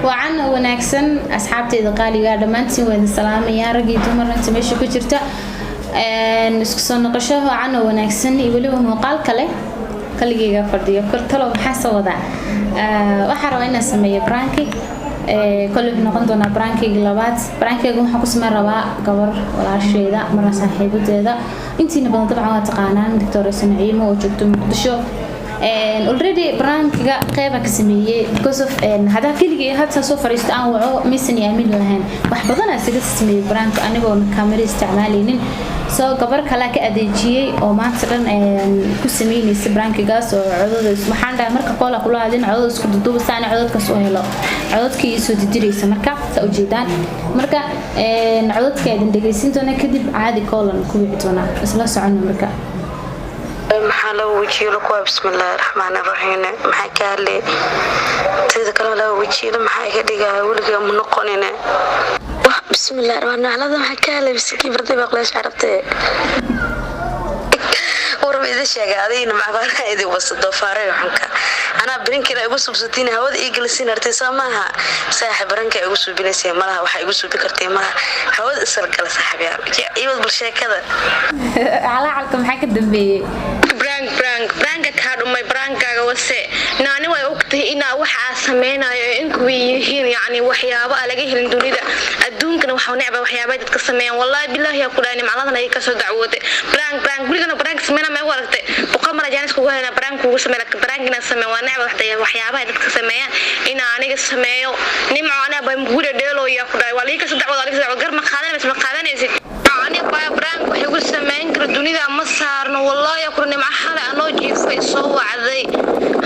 Wacan oo wanaagsan, asxaabteyda qaaliga, dhammaantiin waa idin salaamayaa, rag iyo dumar inta meesha ku jirta. Isku soo noqosho wacan oo wanaagsan iyo weliba muuqaal kale. Kaligeyga fadhiyo talo, maxaa soo wadaa? Waxaa rabaa inaan sameeyo prank-i. Kolley wuxuu noqon doonaa prank-iyga labaad. Prank-iyga waxaan ku sameyn rabaa gabar walaasheeda, marna saaxiibadeeda. Intiina badan dabcan waa taqaanaan, Doctor Naciimo oo joogto Muqdisho. Already prank-iga qeyba ka sameeyey because of hadaa keligay hadda soo fariisto aan waco maysan i aamin lahayn. Wax badan aan isaga sameeyey prank anigoon camera isticmaalaynin. So gabar kalea ka adeejiyey oo maanta dhan ku sameynaysa prank-igaas oo codada. Waxaan dhahay, marka koola kula hadlin, codada isku duduuba si aan codadkaas u helo. Codadkii soo didiraysa marka saa ujeedaan. Marka codadka idin dhegeysin doona, kadib caadi koolan ku wici doonaa. Isla socono marka. Maxaa laba wajiilo kuwa? Bismillaahi raxmaani raxiim. Maxaa ka hadlay? Teeda kale, laba wajiilo maxaa iga dhigaya? Weligaa ma noqonine. Bismillahi raxmaan, naclada. Maxaa ka hadlay? Bisikii barday baa qleesh carabtee. Warba idin sheegay, adigina macbaana idin wasa doofaarey xunka. Anaa barinkina igu subsatiin, hawada ii gelisiin hartay, soo maaha? Saaxib, baranka igu suubinaysa malaha, waxaa igu suubi kartay malaha. Hawada isal gala, saaxiibyaal, iwad bal sheekada. Calaacalka maxaa ka dambeeyey? Prank, prank, prank-ka kaa dhumay, prank-kaaga wase. Naani way ogtahay inaa waxa aa sameynayo inkuway yihiin, yacni waxyaabo aa laga helin dunida adduunkana. Waxaa necba waxyaabay dadka sameeyaan. Wallaahi bilaahi yaa ku dhahay, nimcaladan ayay kasoo dacwootay. Prank, prank, gurigana prank sameyna ma igu aragtay? 100 mar ajaanis kugu helna prank kugu sameyn. Prank inaa sameyn waa necba. Waxda waxyaabaha dadka sameeyaan inaa aniga sameeyo, Nimco, aniga baa guriga dheelo yaa ku dhahay. Waa lii kasoo dacwooda, lii kasoo dacwooda. Gar ma qaadanaysid, ma qaadanaysid. Aniga baa prank wax igu sameyn kara dunida ma saarno, wallaahi. Ku Nimco xalay anoo jiifay soo wacday.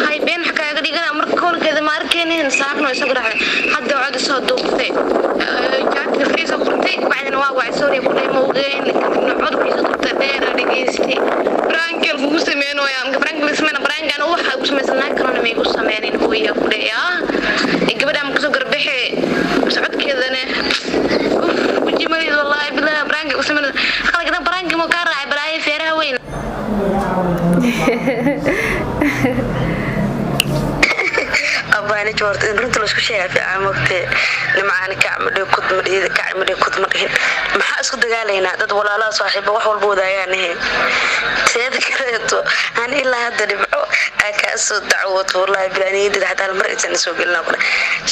Hay, been waxa kaaga dhigana marka koolkeeda ma arkeenin saakno isoo garaacday. Hadda cod soo duubtay, jaadka fiisa qortay, bacdina waa wacay, sorry ku dhahay, ma ogeyn. Kadibna cod fiisa duubtay dheer dhageystay. Prank-ka kugu sameynooya marka prank la sameynaa, prank-kan waxa igu samaysan kalena ma igu sameynin, hooya ku dhahay. Gabadha ma kasoo garbaxe socodkeedana wajimadeed, wallaahi bilahi prank-ka igu sameynaa. Qalagdan prank-ka ma kaa raacay balaayo feeraha weyn. Abaani joorta in runta laisku sheegaa fiican, mogtee? Nimcaani kacmadhe kudma dhihin, kacmadhe kudma dhihin. Maxaa isku dagaalaynaa? Dad walaalaha, saaxiiba, wax walba wadaagaanahe. Teeda kaleeto, aan ilaa hadda dhibco aa kaa soo dacwooto, wallaahi bilaaniyadida xataa mar intaan soo gelina kule.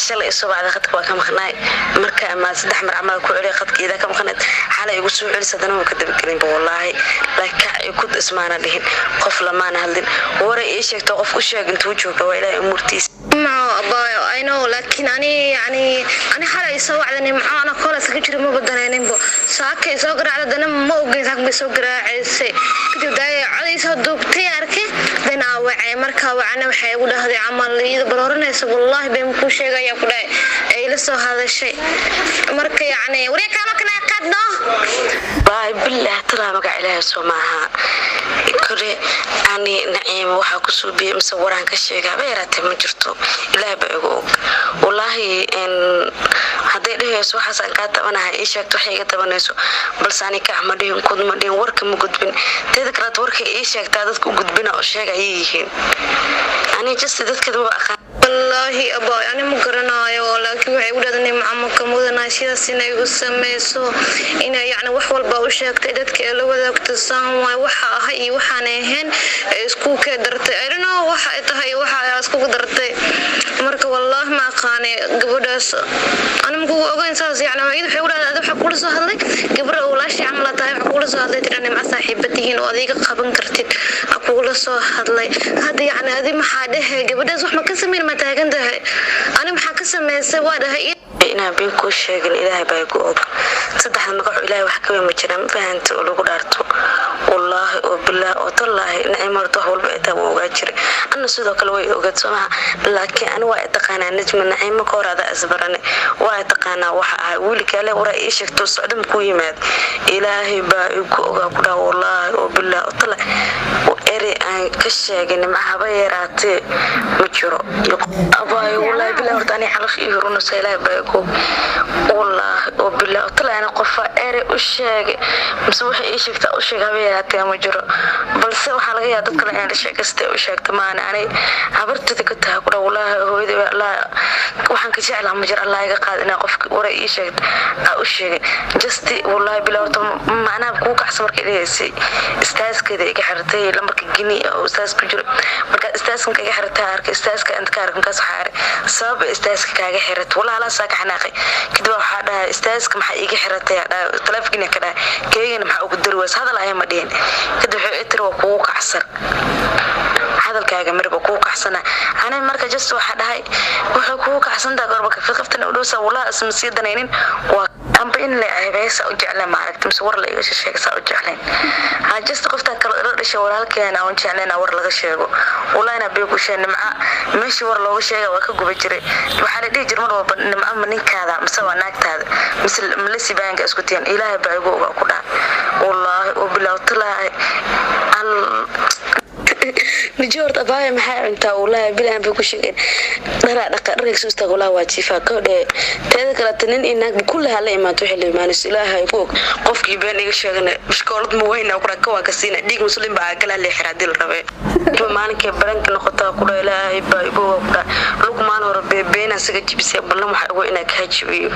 Shalay isoo bacda, khadka waa ka maqnaay. Marka ama saddex mar camal ku celiya, khadka idaa ka maqnayd. Xalay igu soo celis, haddana waa ka dabagelinba, wallaahi. Laakiin kac iyo kud ismaana dhihin, qof lamaana hadlin. Waray ii sheegto, qof u sheeg intuu jooga, waa Ilaahay umuurtiisa. Nimco abaayo, I know, laakiin ani yani ani xalay soo wacda Nimco, ana koola iskaga jira, ma badanayninbo. Saakay soo garaacda, dana ma ogeyn saak bay soo garaacaysay. Kadib daaya coday soo duubtay arkay, dan aa wacay. Markaa wacana waxay igu dhahday camal iyada barooranaysa, wallaahi been kuu sheegaya ku dhahay, ay ila soo hadashay. Marka yacni warya kaama kana qaadno. Wallaahi bilaah talaa, magac Ilaahay soo maaha. Kole ani Naciimo waxaa ku suubiyey mise waraan ka sheega haba yaraatee ma jirto. Ilaah baa igu og, wallaahi. Hadday dhehayso waxaasaan kaa tabanahay, ii sheegto waxay iga tabanayso. Balse ani kac ma dhihin, kud ma dhihin, warka ma gudbin. Teeda kaleet, warka ii sheegtaa dadka u gudbina oo sheega ayay yihiin. Ani just dadkeeda maba aqaan. Wallaahi abaa, ani ma garanaayo, laakiin waxay igu dhahday Nimco ma ka mudanahay sidaas inay u sameyso, inay yacni wax walba u sheegtay dadka ee la wadaagto. Saan waay waxa ahay iyo waxaan ahayn ee isku kee dartay. I don't know waxa ay tahay, waxa ay iskugu dartay. Marka wallaahi ma aqaane gabadhaas, ani ma kugu ogeyn saas. Yacni iyada waxay igu dhahday, adi waxaa kula soo hadlay gabar oo walaashii camal aad tahay, waxaa kugula soo hadlay tira Nimco saaxiiba tihiin oo adiga qaban kartid aa kugula soo hadlay. Hadda yacni adi maxaa dhehe? Gabadhaas wax ma ka sameyn, ma taagan tahay? Ani maxaa ka sameysay waa dhahay. Inaan been kuu sheegin, Ilaahay baa igu og. Saddexda magaco Ilaahay wax ka weyn ma jiraan, ma fahanta? Oo lagu dhaarto, wallaahi oo bilaah oo tallaahi, Naciimo horta wax walba ay tahay waan ogaa jiray. Anna sidoo kale way ogaad, soo maha? Laakiin ani waa i taqaanaa Najma. Naciimo ka hor adaa isbarane, waa i taqaanaa waxa ahay. Wiilkaale waraa ii sheegto socdo makuu yimaad. Ilaahay baa igu ogaa ku dhaha, wallaahi oo bilaah oo tallaahi, erey aan Aan ka sheegay Nimca haba yaraatee ma jiro. Abaayo, wallaahi bilaa, horta ani xalaf ii hurunaysa. Ilaahay baa ku, wallaahi oo bilaa talaana qofa ere u sheegay mise waxay ii sheegtaa u sheegay haba yaraatee ma jiro. Balse waxaa laga yaaba dad kale inay la sheekaystay u sheegta maana ani habartada ka tahay ku dha. Wallaahi hooyada Allah waxaan ka jeclaha ma jiro. Allah iga qaad inaa qofka wara ii sheegta aa u sheegay. Just wallaahi bilaa, horta macnaha kuu kacsan markay dhigaysay istaaskeeda iga xiratay lambarka gini oo istaas ku jiro. Markaa istaaskan iga xiratay arkay, istaaska inta ka arkay, markaas waxaa arkay sabab istaaska kaaga xiratay. Wallahi halaasaa ka xanaaqay. Kadib waxaa dhahay, "Istaaska maxaa iiga xiratay?" Aa dhahay, taleefonkina ka dhahay, "Keygana maxaa ugu dari waysa?" Hadal ayaa ma dhihin. Kadib wuxuu i tiri, "Waa kugu kacsan hadalkaaga, mariba kugu kacsana." Ani marka just waxaa dhahay, "Wuxuu kugu kacsantaa gorba kafiqaftana udhowsa." Wallahi isma sii danaynin. Waa amba in la ceebeysa u jecleen, maaragta, mise war la iga sheegsa u jecleen. Ha, just qofta kale ila dhashay walaalkeena aan jecleen war laga sheego. Wallahi na bay ku sheeg Nimca meeshii war looga sheega waa ka guba jiray. Waxaa la dhihi jiray mar walba, "Nimca ma ninkaada mise waa naagtaada mise malasi baanka isku tiyan?" Ilaahay baa igu ogaa ku dhaha. Wallaahi oo bilaa talaahi al Nijo, horta abaaya, maxay cuntaa? Wallaahi bilaan bay ku sheegeen dharaa dhaqa dharka soo istaaga. Wallaahi waa jiifaa kowdhe. Teeda kaleta nin iyo naag kulli hala imaato waxay la imaanayso. Ilaahay ku og qofkii been iga sheegana bishkoolad ma weyna ku ka waa ka siina dhiig muslim baa kala leexira hadii la rabay. Maalinkay baranka noqotaa ku dhaa, Ilaahay baa igu ogaa ku dhaa. Lug maalin hore beebeena isaga jibisay ballan waxaa ugu inaa kaa jibiyo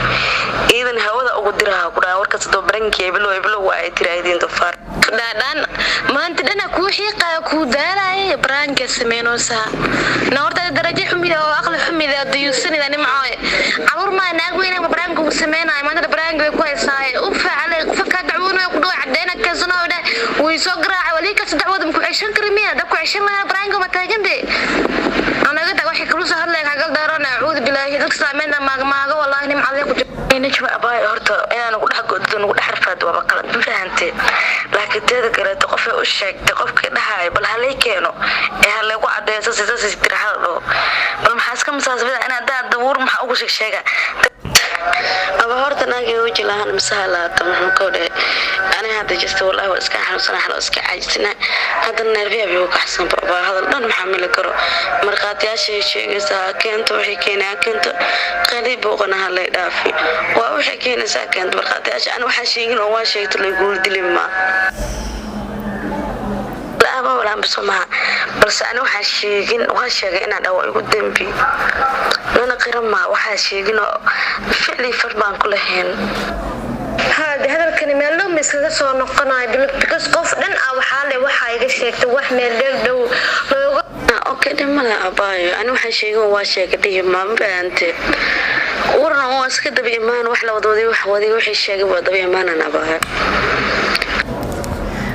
iidan hawada ugu diraha ku dhaa. Warkaas hadoo barankii eblo eblo waa ay tiraahdiin dofaar. Dhaadhaan maanta dhana kuu xiiqaya, kuu daalaya, baraanka sameynoosaa na horta darajo xumida oo aqli xumida dayuusanida. Nimcooy, caruur maa naag weyna baraanka uu sameynayo maanta baraanka way ku haysaaye u faacalay. Qofka kaa dacwoonaya ku dhaw cadeyna keensano dheh, way soo garaacay walii kasta dacwada ma ku ceshan kari miya? Dab ku ceshan lahaa baraanka ma taagande anaga tag waxay kulu soo hadlaya kagal daarana. Acuudu bilaahi, dadka saameynta maagmaago. Wallaahi nimcadee ku jiro. Najma abaay, horta inaan ugu dhex go'do nugu dhex rafaad waaba qalad, ma fahantee? Laakiin teeda kaleeto qofay u sheegtay, qofkii dhahayo bal halay keeno ee halaygu cadeeyo sas sas tiri hala dhaho. Bal maxaa iska masaasbida in haddaa dabuur maxaa ugu sheeg sheega aba? Horta naagii weji lahaan mise halaata muxuu ka dhahay? Ani hadda just wallahi waa iska xanuunsana, xalo iska caajisana, haddana neerfiya bay u kacsan baba. Hadal dhan maxaa mili karo? Markhaatiyaashay sheegaysaa ha keento, waxay keenay ha keento, qali booqana ha lay dhaafi. Waa waxay keenaysaa keento markhaatiyaasha. Ani waxaa sheegin oo waa sheegto laygula dili maa la'aaba walaanbiso maha. Balse ani waxaa sheegin waa sheegay inaan dhawo igu dembi nana qiran maa. Waxaa sheegin oo ficlii far baan ku lahayn. Haade hadalkani meel dhow ma iskaga soo noqonayo, because qof dhan ah waxaa le waxaa iga sheegtay wax meel dheer dhow looga Okay, dhib male abaayo. Ani waxaa sheegin waa sheegay dhihi maa, ma fahante? Warna waa iska daba imaan wax la wadwaday, wax waday, wixii sheegay waa daba imaanan abaayo.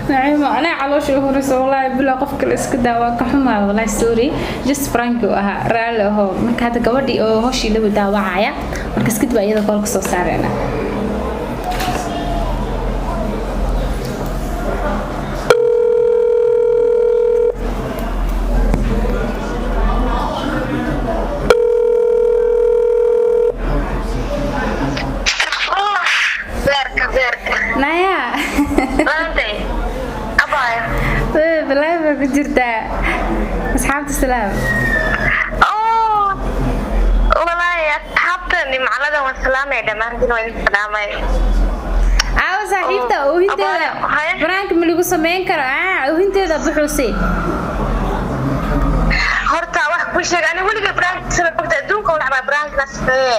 Naciimo, anaa caloosha u hurayso. Wallaahi bilaa, qof kale iska daa, waa ka xumaa wallaahi. Sorry, just prank uu ahaa, raalli aho. Marka hadda gabadhii oo hooshii la daawacaya, markaas kadib iyada koolka soo saarayna. Beerka, beerka. Naya. Maantay abaayo. Balaayo baa ku jirtaa. Asxaabta salaam. Oh, walaahi asxaabta nimcalada waan salaamay, dhammaantiin waan idin salaamay. Caawa saaxiibta oohinteeda banaanka ma lagu samayn karo? Oohinteeda buxuusay. Horta wax ku sheeg, ani weliga prank sababta adduunka u dhacbaa prank-na sameeye.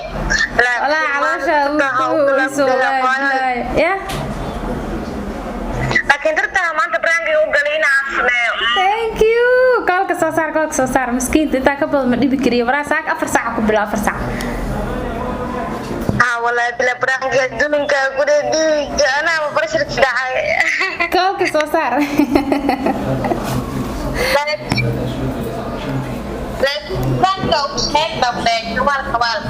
Walaa caloosha ooyso wallaahi ya. Laakiin dartaa maanta prank-iga u galay inaan sameeyo. Thank you. Koolka soo saar, koolka soo saar. Miskiinta intaa ka badan ma dhibi kariyo. Waraa saak 4 saac ku bilow, 4 saac. Ah, walaahi bila prank-iga adduunka gure dhiiga anaa barashar dhacay. Koolka soo saar. Laakiin prank-ka u sheeg dambe kawaal kawaal.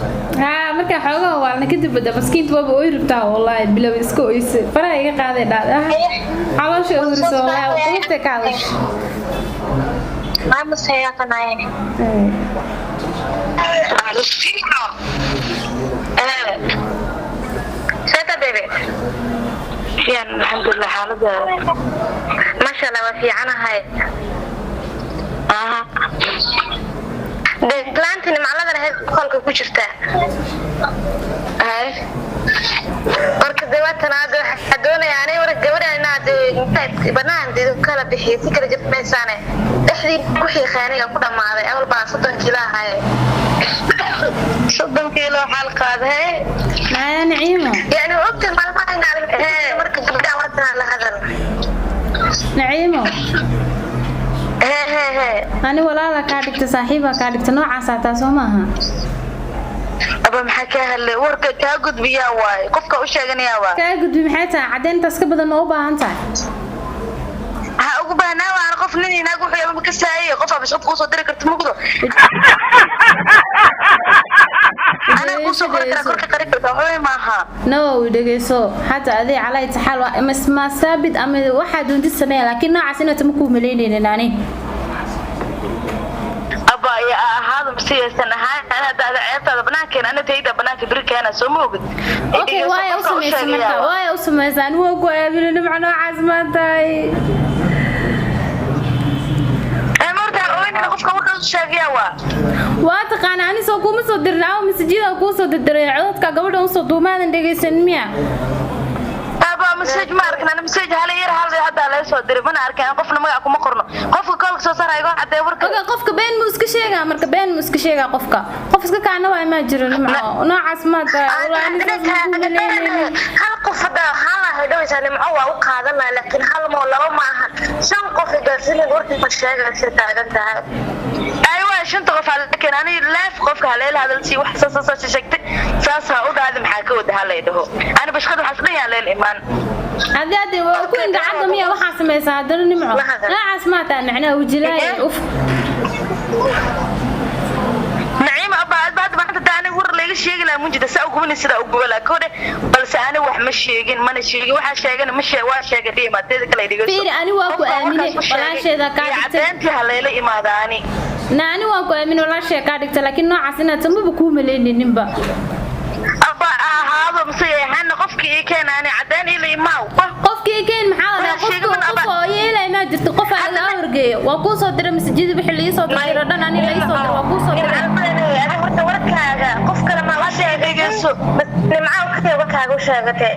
Haa, markaa xoogaha waalna kadib bada maskiinta waaba ooy rabtaa. Wallaahi bilow iska oyse, faraha iga qaaday dhaad. Caloosha uhuriso wallaahi, quruxda ka hadash. Maama seeyaqanaye. Seta bebe. Fiican, alxamdulilah. Xaalada? Masha Allah, waa fiicanahay. Laantii nimcaladan ahayd qolka ku jirtaa. Hay. Marka dee waa tan hadda waxaa doonaya anay war gabadha inaad banaan kala bixiyo si kala jirmaysaane dhexdii ku xiiqay aniga ku dhammaaday awal baa 30 kiilo ahaye. 30 kiilo xal qaad hee. Maya Naciimo. Yani ogta maalmaha inaad marka gabdhaha wadanaa la hadal. Naciimo. Hee hee hee. Ani walaala kaa dhigta, saaxiibaa kaa dhigta, noocaasaa taa soo maaha. Aba maxaa kaa hadlay? Warka kaa gudbiyaa waaye, qofka u sheeganayaa waa. Kaa gudbi maxay tahay? Caddeyntaas ka badan ma u baahan tahay? Ha ugu baahnaa waan qof nin inaag wuxuu yaaba ka saayay qof abis qof kuu soo diri karto mugdo. Anaa kuu soo qori karaa, korka qari kartaa, waxba maaha. No, dhegeyso, hadda adii calay taxaal waa ma saabit ama waxaa doontid sameeya, laakiin noocaas inaad tama kuu malaynaynin ani. Abba ya ahaado mise yaysan ahaan, ana hadda ada ceebtaada banaankeena, ana tayda banaanka biri keena, soo ma ogid? Okay, waaya u samaysa marka, waaya u samaysa. Ani waa ku aamina nimca, noocaas maa tahay. Markaan ogeynina qofka warka u sheegayaa waa. Waa taqaana, ani soo kuuma soo dirin aw masajida kuu soo dirdiray codadka gabadha usoo duumaadan dhegeysan miya? Aba message ma arkin ana, message hal yar hal hadda laga soo diray mana arkin, qofna magac kuma qorno, qofka koolka soo saaray igo cadee warka. Okay, qofka been muu iska sheegaa? Marka been muu iska sheegaa qofka? Qof iska kaana waa ma jiro nimco, noocaas maa tahay, wallahi ani saas ma kuu malaynaynin. Hal qof hadda hal ah dhawaysaa nimco waa u qaadan lahaa, laakiin hal moo laba ma aha, 5 qof gaarsiinin warkii ma sheegaysa taagan tahay. Aywa, 5 qof hal keen, ani leef qofka haleel hadal si wax saas saas sheegtay saas ha u dhaadi, maxaa ka wada halay dhaho ani bashqad waxaas dhan yaa leel imaan. Hadii hadda waa ku ingacadda miya waxaa samaysaa haddana nimco noocaas maa tahay, macnaha wajilaaya uf. Naciima abba adba hadda maanta daa aniga war layga sheegi lahaa munjida saa ugubani sidaa uguba lahaa kode, balse ani wax ma sheegin, mana sheegin, waxaa sheegana ma sheeg waa sheegay dhihi teeda kale dhigayso. Fiiri, ani waa ku aaminay, walaasheeda kaa dhigtay. Caddeyntii haleela imaada ani. Na ani waan ku aaminay, walaasheeda kaa dhigtay, laakiin noocaas inaad samaba kuu malaynayninba. Abba ahaado mise hana qofkii ii keena ani caddeyn ila imaaw. Qofkii keen maxaa la dhahaa? Qofka qof oo yeelay ma jirto, qof aan laga horgeeyo waa kuu soo diray masajida wixii la ii soo diray oo dhan, ani la ii soo diray waa kuu soo diray. Adiga horta warkaaga qof kale ma u sheegayso, nimco kale warkaaga u sheegatay.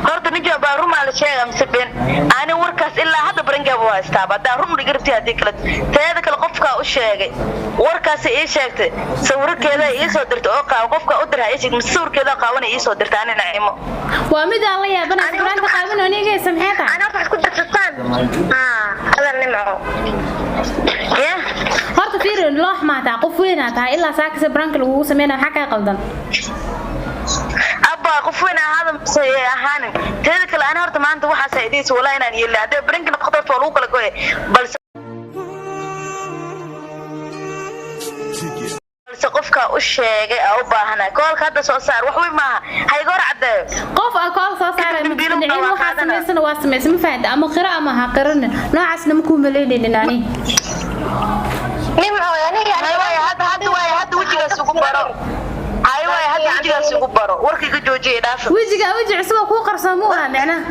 Horta ninka baa rumaa la sheega mise been? Ani warkaas ilaa hadda barangaaba waa haystaaba haddaa run dhiga rabtay, haddii kale teeda kale qofkaa u sheegay warkaasi ii sheegtay, sawirkeeda ii soo dirtay oo qaawan qofkaa u diraa ii sheegtay mise sawirkeeda qaawana ii soo dirtay ani Naciimo. Waa mid aan la yaabanay sawiraanta qaawan oo anigaysa maxay tahay? Ani horta waxaad ku darsataan hadal nimco. Ya horta fiiri, loox maa tahay, qof weynaa tahay, ilaa saakisa baranka lagugu sameynaya, maxaa kaa qaldan? Abba qof weyn ahaada mise ahaanin, teeda kale ani horta maanta waxaas idiis walaa inaan yeelin haddee baranka noqoto waa lagu kala goye, balse qofka u sheegay aa u baahana koolka hadda soo saar, wax weyn maaha, ha iga hor caddeeyo. Qof aa kool soo saaray ma jirto Naciimo, waxaa samaysana waa samaysa, ma fahanti? Ama qiro ama ha qiranin, noocaasna ma kuu malaynaynin ani. Nimco aniga Hay waay hadda hadda waay hadda wejigaas ugu baro, hay waay hadda wejigaas ugu baro, warkayga joojiya dhaafa. Wejiga weji cusub oo kuu qarsoon mu aha macnaha.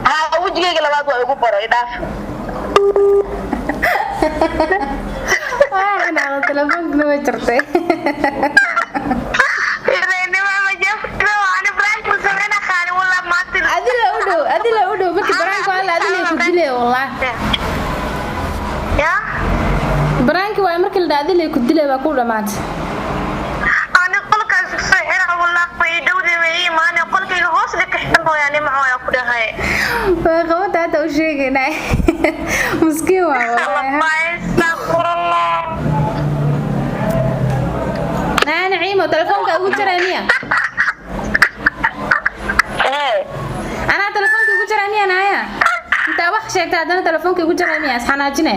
Ha, wejigayga labaad waa igu baro idhaaf. Waa xanaaqda, telefoonkana way jartay. Adila u dhow, adila u dhow markii baraanka waa la adila ku dilay wallahi. Ya baraanki waay markii la dhaha adila ku dilay baa ku dhamaatay. Ani qolkaas soo xira wallah way dhowday way iimaan qolkayga hoos dhig xiran hooyaa nimco ayaa ku dhahay. Waa qabada hadda u sheegaynaa, miskiin waa wallahi. Astaghfirullah. Naa Naciimo, telefoonka ugu jiray miya? Ee anaa telefoonka ugu jiray miya? Naaya intaa wax sheegta haddana telefoonka ugu jiray miya? Isxanaajine.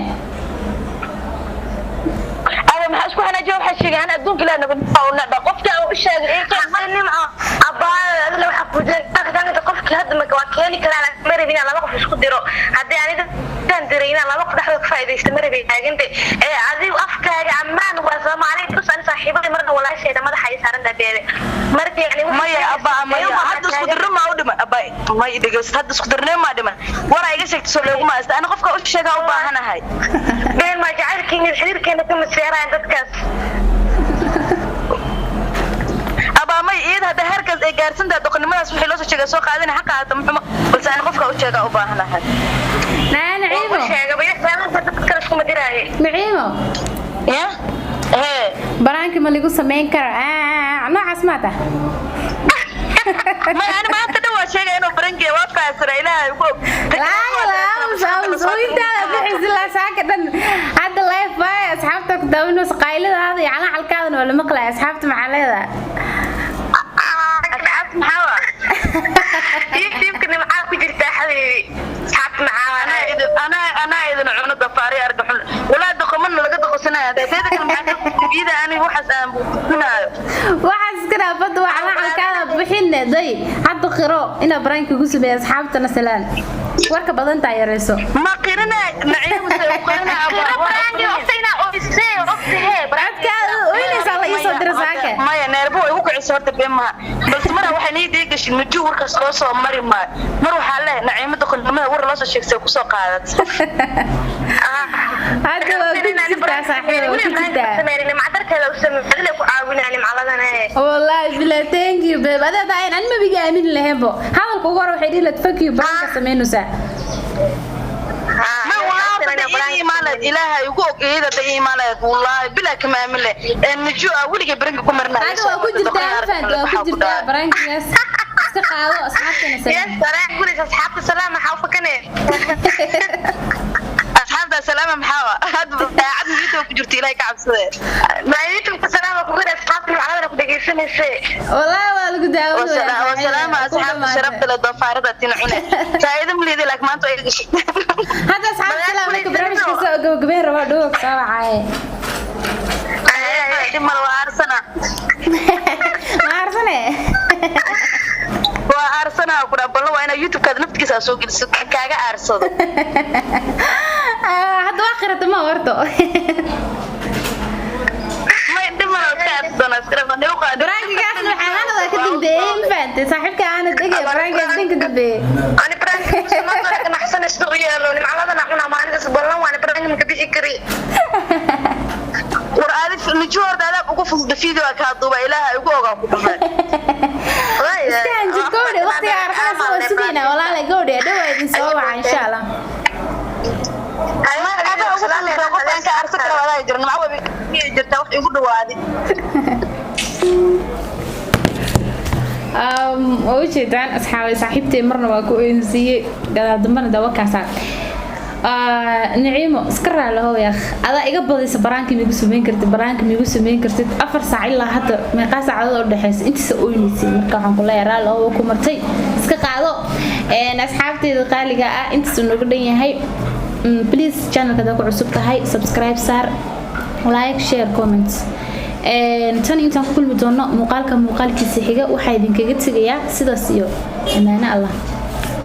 Aba maxaa isku xanaajiya? Waxaa sheegay ana adduunka ilaa nabad u nacba qofka aan u sheegay ee keen. Nimco abaayo adila waxa ku jira qofkii hadda ma waa keeni karaa, laakiin ma rabin inaan laba qof isku diro, haddii aniga aan diray inaan laba qof dhexdooda ka faa'iidaysto ma rabin taaginte ee adigu afkaaga ammaan waa Soomaali dus ani saaxiibada marna walaasheeda madaxa ay saaran tahay beebe. Marka yani Maya abba, maya, hadda isku dirro ma u dhiman abba. May dhegeyst, hadda isku dirnee ma dhiman. Waraa iga sheegtay soo looguma haysta. Ana qofka u sheegaa u baahanahay. Been ma jacaylkiina, xiriirkeena kama seeraan dadkaas. Abaa may, iyada hadda heerkaas ay gaarsantahay, doqonnimadaas wixii loo soo sheegay soo qaadana ha qaadato, muxuma, balse ana qofka u sheegaa u baahanahay. Naa Naciimo. Sheegaba dadka kale iskuma diraaye. Naciimo. Ya hee. Prank-i ma lagu samayn karo? Noocaas maa tah? May, ani maanta dhan waa sheegaya inuu prank-iga waa faasira, Ilaahay ugu og. Intaada bixisi laa saaka dhan hadda live waay, asxaabta ku daawanaysa, qayladaada iyo calacalkaadana waa la maqlaya. Asxaabta maxaa leedahay? Asxaabta maxaa waa? YouTube-ka nimcaa ku jirtaa xabiibi. Asxaabta maxaa waa? Anaa idin cuno dafaari argaxun walaa doqomana laga doqosanaya. Teeda kale maxaa iyada ani waxaas aan buuxinaayo? Waxaas iska dhaafada, waa calacalkaada bixinne. Day hadda qiro inaa prank-i kugu sameeya, asxaabtana salaan, warka badantaa yareyso. Ma qirina Naciim, se u qirina? Codkaada oynaysaa la iisoo dira saaka. Maya, neerbo way igu kicisa horta, been maha, balse mara waxay niyada ii gashin mujuu warkaas loo soo mari maayo. Mar waxaa leeyahay Naciimo doqonnimada war loo soo sheegsay kusoo qaadat. Hadda waa ku jirtaa saaxiib, waa ku jirtaa. Wallahi bilaa, thank you babe. Adaa daayan an mabiga aamin lahaynbo hadalka ugu hore waxay dhihi lahayd fuck you, prank-ka samaynaysaa. Ma wallaahi iimaanad Ilaahay ugu og, iyada da iimaanad, wallaahi bilaa kama aamin leh ee nujuu ah weligay prank-ka ku marnaa. Hadda waa ku jirtaa, ma fahanti? Waa ku jirtaa prank-igaas, iska qaado, asxaabtana salaam. Asxaabta salaama maxaa wa? Hadda daacad YouTube ku jirta, Ilaahay ka cabsade. Wallahi waa lagu daawanaya. Wasalaama asxaabta sharafta leh, doofaarada tina cune faa'iido maleedi, laakiin maanta waa iga gashay. Hadda asxaabta salaam, marka barnaamijka soo gabagabeyn rabaa, dhow soo wacaaye. Dhib male, waa aarsana. Ma aarsane? Waa aarsana ku dhaa ballan, waa inaa YouTube-kaada naftigiisa aa soo geliso kaaga aarsado. Hadda waa qirata ma horto? May, dhib male, waa iska aarsadona, iska dhab. Prank-igaasna waxaa hanada ka dambeeyey, ma fahantay saaxiibka aanad dhege prank-igaas dhan ka dambeeyey. Ani prank-ka yeelo nimcaladana cunaa maalintaas, ballan waan prank-ka ka bixi kari. War aadi nijo horta adaa ugu fudud, video kaa duuba, Ilaaha igu ogaa ku dhahay. Iska hanjid gowdhe, waqtiga arxadas waa sugaynaa walaala. Gowdhe dhow waa idin soo waca insha Allah. Adaa ugu fudud, qof aan ka aarsan karo adaa jira, nimco way jirtaa wax igu dhawaadi. Waa ujeedaan asxaabay, saaxiibtay marna waa ku oynsiiyey, gadaal dambana dawakaasaa. Naciimo, iska raalahow yaakh, adaa iga badaysa. Prank-i miigu samayn kartid? Prank-i miigu samayn kartid? 4 saac ilaa hadda meeqaa saacadood u dhexeysa intiisa oynaysay. Marka waxaan ku leeyahay raali oo ku martay, iska qaado. Asxaabteyda qaaliga ah, intaas uu nooga dhan yahay. Please channelka hadaa ku cusub tahay, subscribe saar, like, share, comments. Tan intaan ku kulmi doono muuqaalka muuqaalkiisa xiga, waxaa idinkaga tegayaa sidaas iyo amaano Allah.